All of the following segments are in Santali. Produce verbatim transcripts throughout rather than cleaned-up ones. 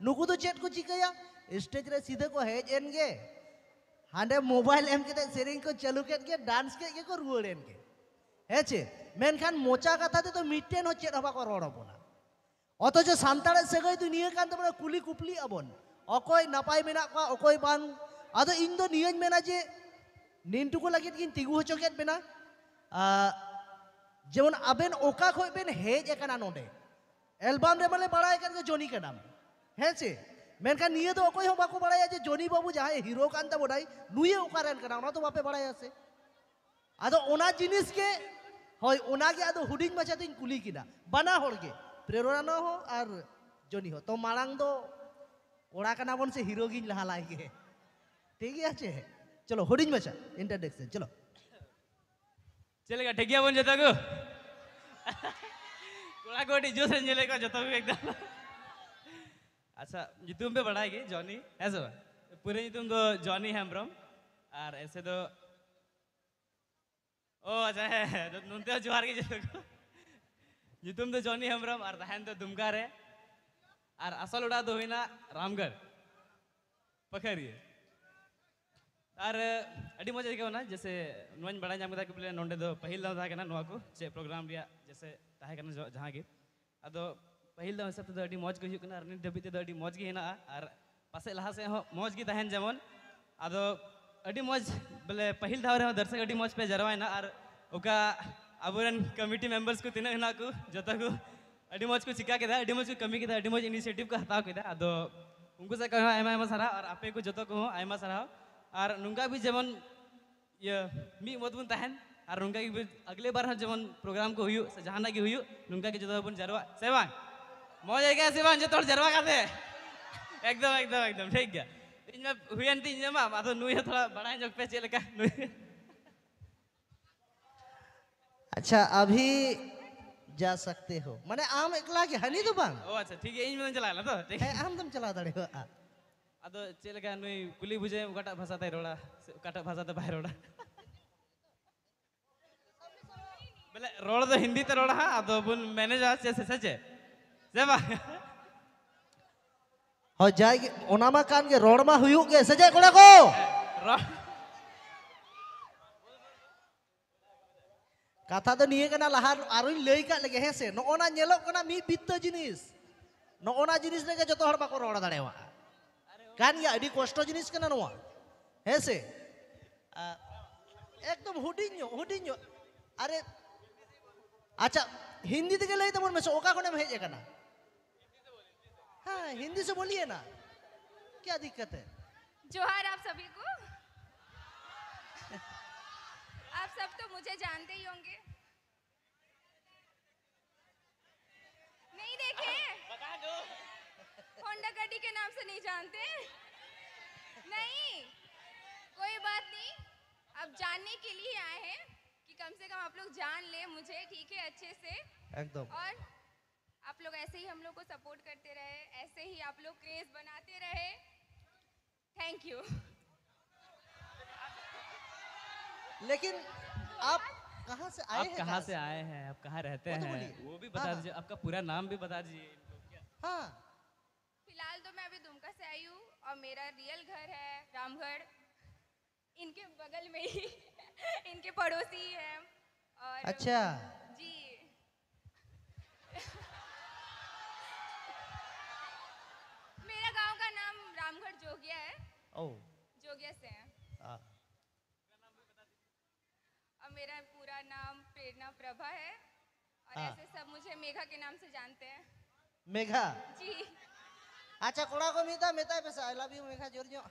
ᱱᱩᱠᱩ ᱫᱚ ᱪᱮᱫ ᱠᱚ ᱪᱤᱠᱟᱹᱭᱟ? ᱥᱴᱮᱡᱽ ᱨᱮ ᱥᱤᱫᱷᱟᱹ ᱠᱚ ᱦᱮᱡ ᱮᱱ ᱜᱮ, ᱦᱟᱸᱰᱮ ᱢᱳᱵᱟᱭᱤᱞ ᱮᱢ ᱠᱟᱛᱮ ᱥᱮᱨᱮᱧ ᱠᱚ ᱪᱟᱹᱞᱩ ᱠᱮᱫ ᱜᱮ, ᱰᱟᱱᱥ ᱠᱮᱫ ᱜᱮᱠᱚ ᱨᱩᱣᱟᱹᱲ ᱮᱱ ᱜᱮ᱾ ᱦᱮᱸ ᱪᱮ? ᱢᱮᱱᱠᱷᱟᱱ ᱢᱚᱪᱟ ᱠᱟᱛᱷᱟ ᱛᱮᱫᱚ ᱢᱤᱫᱴᱮᱱ ᱦᱚᱸ ᱪᱮᱫ ᱦᱚᱸ ᱵᱟᱠᱚ ᱨᱚᱲ ᱟᱵᱚᱱᱟ᱾ ᱚᱛᱷᱚᱪᱚ ᱥᱟᱱᱛᱟᱲᱟᱜ ᱥᱟᱹᱜᱟᱹᱭ ᱫᱚ ᱱᱤᱭᱟᱹ ᱠᱟᱱ ᱛᱟᱵᱚᱱᱟ, ᱠᱩᱞᱤ ᱠᱩᱯᱞᱤᱜ ᱟᱵᱚᱱ, ᱚᱠᱚᱭ ᱱᱟᱯᱟᱭ ᱢᱮᱱᱟᱜ ᱠᱚᱣᱟ, ᱚᱠᱚᱭ ᱵᱟᱝ᱾ ᱟᱫᱚ ᱤᱧ ᱫᱚ ᱱᱤᱭᱟᱹᱧ ᱢᱮᱱᱟ ᱡᱮ ᱱᱤᱱᱴᱩᱠᱩ ᱞᱟᱹᱜᱤᱫ ᱜᱤᱧ ᱛᱤᱸᱜᱩ ᱦᱚᱪᱚ ᱠᱮᱫ ᱵᱮᱱᱟ᱾ ᱟᱨ ᱡᱮᱢᱚᱱ ᱟᱵᱮᱱ ᱚᱠᱟ ᱠᱷᱚᱡ ᱵᱮᱱ ᱦᱮᱡ ᱟᱠᱟᱱᱟ ᱱᱚᱰᱮ, ᱮᱞᱵᱟᱢ ᱨᱮ ᱢᱟᱞᱮ ᱵᱟᱲᱟᱭ ᱠᱟᱱ ᱜᱮ ᱡᱚᱱᱤ ᱠᱟᱱᱟᱢ, ᱦᱮᱸ ᱪᱮ? ᱢᱮᱱᱠᱷᱟᱱ ᱱᱤᱭᱟᱹ ᱫᱚ ᱚᱠᱚᱭ ᱦᱚᱸ ᱵᱟᱠᱚ ᱵᱟᱲᱟᱭᱟ ᱡᱮ ᱡᱚᱱᱤ ᱵᱟᱹᱵᱩ ᱡᱟᱦᱟᱸᱭ ᱦᱤᱨᱳ ᱠᱟᱱ ᱛᱟᱵᱚᱱᱟᱭ, ᱱᱩᱭᱮ ᱚᱠᱟ ᱨᱮᱱ ᱠᱟᱱᱟ, ᱚᱱᱟ ᱫᱚ ᱵᱟᱯᱮ ᱵᱟᱲᱟᱭᱟ ᱥᱮ? ᱟᱫᱚ ᱚᱱᱟ ᱡᱤᱱᱤᱥ ᱜᱮ, ᱦᱳᱭ, ᱚᱱᱟ ᱜᱮ ᱟᱫᱚ ᱦᱩᱰᱤᱧ ᱢᱟᱪᱷᱟ ᱛᱤᱧ ᱠᱩᱞᱤ ᱠᱤᱱᱟ, ᱵᱟᱱᱟ ᱦᱚᱲ ᱜᱮ, ᱯᱨᱮᱨᱚᱱᱟ ᱦᱚᱸ ᱟᱨ ᱡᱚᱱᱤ ᱦᱚᱸ᱾ ᱛᱚ, ᱢᱟᱲᱟᱝ ᱫᱚ ᱠᱚᱲᱟ ᱠᱟᱱᱟ ᱵᱚᱱ ᱥᱮ, ᱦᱤᱨᱳ ᱜᱤᱧ ᱞᱟᱦᱟ ᱞᱟᱭ ᱜᱮ, ᱴᱷᱤᱠ ᱜᱮᱭᱟ ᱪᱮ? ᱪᱚᱞᱚ, ᱦᱩᱰᱤᱧ ᱢᱟᱪᱷᱟ introduction, ᱪᱚᱞᱚ᱾ ᱪᱮᱫ ᱞᱮᱠᱟ, ᱴᱷᱤᱠ ᱜᱮᱭᱟ ᱵᱚᱱ ᱡᱚᱛᱚ ᱠᱚ? ᱠᱚᱲᱟ ᱠᱚ ᱟᱹᱰᱤ ᱡᱳᱥ ᱨᱮ ᱧᱮᱞᱮᱫ ᱠᱚᱣᱟ ᱡᱚᱛᱚ ᱠᱚ ᱮᱠᱫᱚᱢ᱾ ᱟᱪᱪᱷᱟ, ᱧᱩᱛᱩᱢ ᱯᱮ ᱵᱟᱲᱟᱭ ᱜᱮ, ᱡᱚᱱᱤ, ᱦᱮᱸ ᱥᱮ ᱵᱟᱝ? ᱯᱩᱨᱟᱹ ᱧᱩᱛᱩᱢ ᱫᱚ ᱡᱚᱱᱤ ᱦᱮᱢᱵᱨᱚᱢ, ᱟᱨ ᱮᱥᱮ ᱫᱚ, ᱚ ᱟᱪᱪᱷᱟ, ᱦᱮᱸ, ᱦᱮᱸ, ᱱᱚᱱᱛᱮ ᱦᱚᱸ ᱡᱚᱦᱟᱨ ᱜᱮ ᱡᱚᱛᱚ ᱠᱚ᱾ ᱧᱩᱛᱩᱢ ᱫᱚ ᱡᱚᱱᱤ ᱦᱮᱢᱵᱨᱚᱢ ᱟᱨ ᱛᱟᱦᱮᱱ ᱫᱚ ᱫᱩᱢᱠᱟ ᱨᱮ, ᱟᱨ ᱟᱥᱚᱞ ᱚᱲᱟᱜ ᱫᱚ ᱦᱩᱭᱱᱟ ᱨᱟᱢᱜᱚᱲ ᱯᱟᱠᱷᱟᱨᱤᱭᱟᱹ᱾ ᱟᱨ ᱟᱹᱰᱤ ᱢᱚᱡᱽ ᱟᱹᱭᱠᱟᱹᱣ ᱮᱱᱟ, ᱡᱮᱥᱮ ᱱᱚᱣᱟᱧ ᱵᱟᱲᱟᱭ ᱧᱟᱢ ᱠᱮᱫᱟ ᱠᱤ ᱵᱚᱞᱮ ᱱᱚᱸᱰᱮ ᱫᱚ ᱯᱟᱹᱦᱤᱞ ᱫᱷᱟᱣ ᱛᱟᱦᱮᱸ ᱠᱟᱱᱟ ᱱᱚᱣᱟ ᱠᱚ ᱪᱮᱫ ᱯᱨᱳᱜᱨᱟᱢ ᱨᱮᱭᱟᱜ ᱡᱮᱥᱮ ᱛᱟᱦᱮᱸ ᱠᱟᱱᱟ ᱡᱚ- ᱡᱟᱦᱟᱸ ᱜᱮ᱾ ᱟᱫᱚ ᱯᱟᱹᱦᱤᱞ ᱫᱷᱟᱣ ᱦᱤᱥᱟᱹᱵ ᱛᱮᱫᱚ ᱟᱹᱰᱤ ᱢᱚᱡᱽ ᱜᱮ ᱦᱩᱭᱩᱜ ᱠᱟᱱᱟ ᱟᱨ ᱱᱤᱛ ᱫᱷᱟᱹᱵᱤᱡ ᱛᱮᱫᱚ ᱟᱹᱰᱤ ᱢᱚᱡᱽ ᱜᱮ ᱦᱮᱱᱟᱜᱼᱟ ᱟᱨ ᱯᱟᱥᱮᱡ ᱞᱟᱦᱟ ᱥᱮᱫ ᱦᱚᱸ ᱢᱚᱡᱽ ᱜᱮ ᱛᱟᱦᱮᱱ ᱡᱮᱢᱚᱱ᱾ ᱟᱫᱚ ᱟᱹᱰᱤ ᱢᱚᱡᱽ ᱵᱚᱞᱮ ᱯᱟᱹᱦᱤᱞ ᱫᱷᱟᱣ ᱨᱮᱦᱚᱸ ᱫᱟᱨᱥᱚᱠ ᱟᱹᱰᱤ ᱢᱚᱡᱽ ᱯᱮ ᱡᱟᱨᱣᱟᱭᱮᱱᱟ ᱟᱨ ᱚᱠᱟ ᱟᱵᱚᱨᱮᱱ ᱠᱚᱢᱤᱴᱤ ᱢᱮᱢᱵᱟᱨᱥ ᱠᱚ ᱛᱤᱱᱟᱹᱜ ᱦᱮᱱᱟᱜ ᱠᱚ ᱡᱚᱛᱚ ᱠᱚ ᱟᱹᱰᱤ ᱢᱚᱡᱽ ᱠᱚ ᱪᱤᱠᱟ ᱠᱮᱫᱟ, ᱟᱹᱰᱤ ᱢᱚᱡᱽ ᱠᱚ ᱠᱟᱹᱢᱤ ᱠᱮᱫᱟ, ᱟᱹᱰᱤ ᱢᱚᱡᱽ ᱤᱱᱤᱥᱤᱭᱮᱴᱤᱵᱷ ᱠᱚ ᱦᱟᱛᱟᱣ ᱠᱮᱫᱟ᱾ ᱟᱫᱚ ᱩᱱᱠᱩ ᱥᱮᱫ ᱠᱷᱚᱱ ᱦᱚᱸ ᱟᱭᱢᱟ ᱟᱭᱢᱟ ᱥᱟᱨᱦᱟᱣ ᱟᱨ ᱟᱯᱮ ᱠᱚ ᱡᱚᱛᱚ ᱠᱚᱦᱚᱸ ᱟᱭᱢᱟ ᱥᱟᱨᱦᱟᱣ᱾ ᱟᱨ ᱱᱚᱝᱠᱟ ᱜᱮ ᱡᱮᱢᱚᱱ ᱤᱭᱟᱹ ᱢᱤᱫ ᱢᱚᱛ ᱵᱚᱱ ᱛᱟᱦᱮᱱ ᱟᱨ ᱱᱚᱝᱠᱟ ᱜᱮ ᱟᱜᱞᱮ ᱵᱟᱨ ᱦᱚᱸ ᱡᱮᱢᱚᱱ ᱯᱨᱳᱜᱨᱟᱢ ᱠᱚ ᱦᱩᱭᱩᱜ ᱥᱮ ᱡᱟᱦᱟᱱᱟᱜ ᱜᱮ ᱦᱩᱭᱩᱜ, ᱱᱚᱝᱠᱟ ᱜᱮ ᱡᱚᱛᱚ ᱦᱚᱲ ᱵᱚᱱ ᱡᱟᱨᱣᱟᱜ ᱥᱮ ᱵᱟᱝ? ᱢᱚᱡᱽ ᱟᱹᱭᱠᱟᱹᱜᱼᱟ ᱥᱮ ᱵᱟᱝ ᱡᱚᱛᱚ ᱦᱚᱲ ᱡᱟᱨᱣᱟ ᱠᱟᱛᱮ? ᱮᱠᱫᱚᱢ, ᱮᱠᱫᱚᱢ, ᱮᱠᱫᱚᱢ ᱴᱷᱤᱠ ᱜᱮᱭᱟ᱾ ᱤᱧ ᱢᱟ ᱦᱩᱭᱮᱱ ᱛᱤᱧ ᱧᱟᱢᱟ, ᱟᱫᱚ ᱱᱩᱭ ᱦᱚᱸ ᱛᱷᱚᱲᱟ ᱵᱟᱲᱟᱭ ᱧᱚᱜ ᱯᱮ ᱪᱮᱫ ᱞᱮᱠᱟ ᱱᱩᱭ᱾ ᱟᱪᱪᱷᱟ, ᱟᱵᱷᱤ ᱡᱟ ᱥᱟᱠᱛᱮ ᱦᱳ, ᱢᱟᱱᱮ ᱟᱢ ᱮᱠᱞᱟ ᱜᱮ, ᱦᱟᱹᱱᱤ ᱫᱚ ᱵᱟᱝ᱾ ᱚ ᱟᱪᱪᱷᱟ, ᱴᱷᱤᱠ ᱜᱮᱭᱟ, ᱤᱧ ᱢᱟᱧ ᱪᱟᱞᱟᱣ ᱮᱱᱟ ᱛᱚ, ᱴᱷᱤᱠ᱾ ᱦᱮᱸ, ᱟᱢ ᱫᱚᱢ ᱪᱟᱞᱟᱣ ᱫᱟᱲᱮᱭᱟᱜᱼᱟ᱾ ᱟᱫᱚ ᱪᱮᱫ ᱞᱮᱠᱟ ᱱᱩᱭ ᱠᱩᱞᱤ ᱵᱩᱡᱷᱟᱹᱣ ᱚᱠᱟᱴᱟᱜ ᱵᱷᱟᱥᱟ ᱛᱮᱭ ᱨᱚᱲᱟ ᱥᱮ ᱚᱠᱟᱴᱟᱜ ᱵᱷᱟᱥᱟ ᱛᱮ ᱵᱟᱭ ᱨᱚᱲᱟ? ᱵᱚᱞᱮ ᱨᱚᱲ ᱫᱚ ᱦᱤᱱᱫᱤ ᱛᱮ ᱨᱚᱲᱟ ᱦᱟᱸᱜ, ᱟᱫᱚ ᱵᱚᱱ ᱢᱮᱱᱮᱡᱟ ᱪᱮᱫ ᱥᱮ, ᱥᱮ ᱪᱮᱫ? ᱥᱮ ᱵᱟᱝ? ᱦᱳᱭ, ᱡᱟᱭ ᱜᱮ, ᱚᱱᱟ ᱢᱟ ᱠᱟᱱ ᱜᱮ, ᱨᱚᱲ ᱢᱟ ᱦᱩᱭᱩᱜ ᱜᱮ, ᱥᱮ ᱪᱮᱫ ᱠᱚᱲᱟ ᱠᱚ? ᱨᱚᱲ᱾ ᱠᱟᱛᱷᱟ ᱫᱚ ᱱᱤᱭᱟᱹ ᱠᱟᱱᱟ, ᱞᱟᱦᱟ ᱟᱨᱚᱧ ᱞᱟᱹᱭ ᱠᱟᱜ ᱞᱮᱜᱮ, ᱦᱮᱸ ᱥᱮ? ᱱᱚᱜᱼᱚ ᱱᱟ ᱧᱮᱞᱚᱜ ᱠᱟᱱᱟ ᱢᱤᱫ ᱵᱤᱛᱛᱟᱹ ᱡᱤᱱᱤᱥ, ᱱᱚᱜᱼᱚ ᱱᱟ ᱡᱤᱱᱤᱥ ᱨᱮᱜᱮ ᱡᱚᱛᱚ ᱦᱚᱲ ᱵᱟᱠᱚ ᱨᱚᱲ ᱫᱟᱲᱮᱭᱟᱜᱼᱟ᱾ ᱠᱟᱱ ᱜᱮᱭᱟ, ᱟᱹᱰᱤ ᱠᱚᱥᱴᱚ ᱡᱤᱱᱤᱥ ᱠᱟᱱᱟ ᱱᱚᱣᱟ, ᱦᱮᱸ ᱥᱮ? ᱟ, ᱮᱠᱫᱚᱢ ᱦᱩᱰᱤᱧ ᱧᱚᱜ, ᱦᱩᱰᱤᱧ ᱧᱚᱜ᱾ ᱟᱨᱮ, ᱟᱪᱪᱷᱟ, ᱦᱤᱱᱫᱤ ᱛᱮᱜᱮ ᱞᱟᱹᱭ ᱛᱟᱵᱚᱱ ᱢᱮᱥᱮ, ᱚᱠᱟ ᱠᱷᱚᱱᱮᱢ ᱦᱮᱡ ᱟᱠᱟᱱᱟ? ᱦᱮᱸ, ᱦᱤᱱᱫᱤ ᱥᱮ ᱵᱳᱞᱤᱭᱮ ᱱᱟ, ᱠᱭᱟ ᱫᱤᱠᱠᱟᱛ ᱦᱮ? जोहार आप सभी को। आप सब तो मुझे जानते ही होंगे। नहीं देखे? होंडा गड्डी के नाम से नहीं जानते? नहीं, कोई बात नहीं। अब जानने के लिए आए हैं कि कम से कम आप लोग जान ले मुझे, ठीक है, अच्छे से। एकदम। और आप लोग ऐसे ही हम लोग को सपोर्ट करते रहे, ऐसे ही आप लोग क्रेज बनाते रहे। Thank you. लेकिन आप कहाँ से आए आप हैं, कहाँ कहाँ से से? आए हैं, आप कहाँ रहते वो तो हैं, बोलिए। वो भी हाँ, बता हाँ। दीजिए, आपका पूरा नाम भी बता दीजिए इनको। क्या? हाँ। फिलहाल तो मैं अभी दुमका से आई हूँ और मेरा रियल घर है रामगढ़। इनके बगल में ही इनके पड़ोसी ही हैं। और अच्छा। जी। मेरा गांव का नाम रामगढ़ जोगिया है। ओ। जोगिया से है। हाँ। और मेरा पूरा नाम प्रेरणा प्रभा है। और हाँ। ऐसे सब मुझे मेघा के नाम से जानते हैं। मेघा। जी। ᱟᱪᱪᱷᱟ, ᱠᱚᱲᱟ ᱠᱚ ᱢᱤᱫ ᱫᱷᱟᱣ ᱢᱮᱛᱟᱭ ᱯᱮᱥᱮ, "I love you, ᱢᱮᱜᱷᱟ", ᱡᱳᱨ ᱧᱚᱜ᱾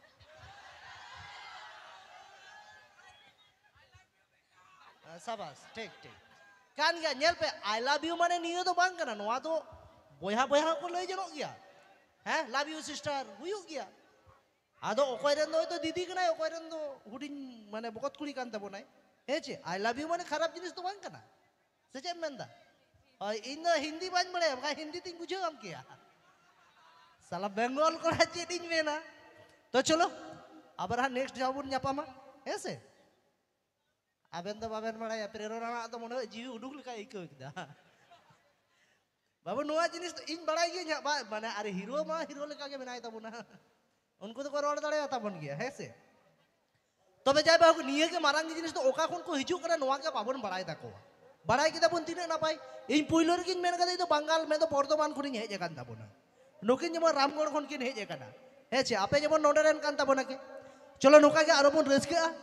ᱥᱟᱵᱟᱥ, ᱴᱷᱤᱠ, ᱴᱷᱤᱠ᱾ ᱠᱟᱱ ᱜᱮᱭᱟ, ᱧᱮᱞ ᱯᱮ, "I love you" ᱢᱟᱱᱮ ᱱᱤᱭᱟᱹ ᱫᱚ ᱵᱟᱝ ᱠᱟᱱᱟ, ᱱᱚᱣᱟ ᱫᱚ ᱵᱚᱭᱦᱟ ᱵᱚᱭᱦᱟ ᱦᱚᱸᱠᱚ ᱞᱟᱹᱭ ᱡᱚᱱᱚᱜ ᱜᱮᱭᱟ᱾ ᱦᱮᱸ, "Love you sister" ᱦᱩᱭᱩᱜ ᱜᱮᱭᱟ᱾ ᱟᱫᱚ ᱚᱠᱚᱭ ᱨᱮᱱ ᱫᱚ ᱦᱚᱭᱛᱳ ᱫᱤᱫᱤ ᱠᱟᱱᱟᱭ, ᱚᱠᱚᱭ ᱨᱮᱱ ᱫᱚ ᱦᱩᱰᱤᱧ, ᱢᱟᱱᱮ, ᱵᱚᱠᱚᱛ ᱠᱩᱲᱤ ᱠᱟᱱ ᱛᱟᱵᱚᱱᱟᱭ᱾ ᱦᱮᱸ ᱪᱮ? "I love you" ᱢᱟᱱᱮ ᱠᱷᱟᱨᱟᱯ ᱡᱤᱱᱤᱥ ᱫᱚ ᱵᱟᱝ ᱠᱟᱱᱟ᱾ ᱥᱮ ᱪᱮᱫ ᱮᱢ ᱢᱮᱱᱫᱟ? ᱦᱳᱭ, ᱤᱧ ᱫᱚ ᱦᱤᱱᱫᱤ ᱵᱟᱹᱧ ᱵᱟᱲᱟᱭᱟ, ᱵᱟᱠᱷᱟᱱ ᱦᱤᱱᱫᱤ ᱛᱤᱧ ᱵᱩᱡᱷᱟᱹᱣ ᱟᱢ ᱠᱮᱭᱟ᱾ ᱥᱟᱞᱟ ᱵᱮᱝᱜᱚᱞ ᱠᱚᱲᱟ, ᱪᱮᱫ ᱤᱧ ᱢᱮᱱᱟ? ᱛᱚ ᱪᱚᱞᱚ, ᱟᱵᱟᱨ ᱦᱟᱸᱜ ᱱᱮᱠᱥᱴ ᱡᱟᱦᱟᱸ ᱵᱚᱱ ᱧᱟᱯᱟᱢᱟ, ᱦᱮᱸ ᱥᱮ? ᱟᱵᱮᱱ ᱫᱚ ᱵᱟᱵᱮᱱ ᱵᱟᱲᱟᱭᱟ, ᱯᱨᱮᱨᱚᱱᱟ ᱨᱮᱱᱟᱜ ᱫᱚ ᱢᱚᱱᱮ ᱦᱩᱭᱩᱜ ᱡᱤᱣᱤ ᱩᱰᱩᱠ ᱞᱮᱠᱟᱭ ᱟᱹᱭᱠᱟᱹᱣ ᱠᱮᱫᱟ᱾ ᱵᱟᱹᱵᱩ, ᱱᱚᱣᱟ ᱡᱤᱱᱤᱥ ᱫᱚ ᱤᱧ ᱵᱟᱲᱟᱭ ᱜᱤᱭᱟᱹᱧ ᱦᱟᱸᱜ, ᱵᱟ-, ᱢᱟᱱᱮ, ᱟᱨ ᱦᱤᱨᱳ ᱢᱟ ᱦᱤᱨᱳ ᱞᱮᱠᱟ ᱜᱮ ᱢᱮᱱᱟᱭ ᱛᱟᱵᱚᱱᱟ᱾ ᱩᱱᱠᱩ ᱫᱚᱠᱚ ᱨᱚᱲ ᱫᱟᱲᱮᱭᱟᱜ ᱛᱟᱵᱚᱱ ᱜᱮᱭᱟ, ᱦᱮᱸ ᱥᱮ? ᱛᱚᱵᱮ ᱡᱟᱭ ᱵᱟ ᱦᱳᱠ, ᱱᱤᱭᱟᱹ ᱜᱮ ᱢᱟᱨᱟᱝ ᱡᱤᱱᱤᱥ ᱫᱚ, ᱚᱠᱟ ᱠᱷᱚᱱ ᱠᱚ ᱦᱤᱡᱩᱜ ᱠᱟᱱᱟ, ᱱᱚᱣᱟ ᱜᱮ ᱵᱟᱵᱚᱱ ᱵᱟᱲᱟᱭ ᱛᱟᱠᱚᱣᱟ᱾ ᱵᱟᱲᱟᱭ ᱠᱮᱫᱟ ᱵᱚᱱ, ᱛᱤᱱᱟᱹᱜ ᱱᱟᱯᱟᱭ᱾ ᱤᱧ ᱯᱩᱭᱞᱩ ᱨᱮᱜᱤᱧ ᱢᱮᱱ ᱠᱟᱫᱟ, ᱤᱧ ᱫᱚ ᱵᱟᱝᱜᱟᱞ, ᱢᱮᱱᱫᱚ ᱵᱚᱨᱫᱷᱚᱢᱟᱱ ᱠᱷᱚᱱᱤᱧ ᱦᱮᱡ ᱟᱠᱟᱱ ᱛᱟᱵᱚᱱᱟ᱾ ᱱᱩᱠᱤᱱ ᱡᱮᱢᱚᱱ ᱨᱟᱢᱜᱚᱲ ᱠᱷᱚᱱ ᱠᱤᱱ ᱦᱮᱡ ᱟᱠᱟᱱᱟ, ᱦᱮᱸ ᱪᱮ? ᱟᱯᱮ ᱡᱮᱢᱚᱱ ᱱᱚᱰᱮ ᱨᱮᱱ ᱠᱟᱱ ᱛᱟᱵᱚᱱᱟ ᱠᱤᱱ᱾ ᱪᱚᱞᱚ, ᱱᱚᱝᱠᱟ ᱜᱮ ᱟᱨᱚ ᱵᱚᱱ ᱨᱟᱹᱥᱠᱟᱹᱜᱼᱟ᱾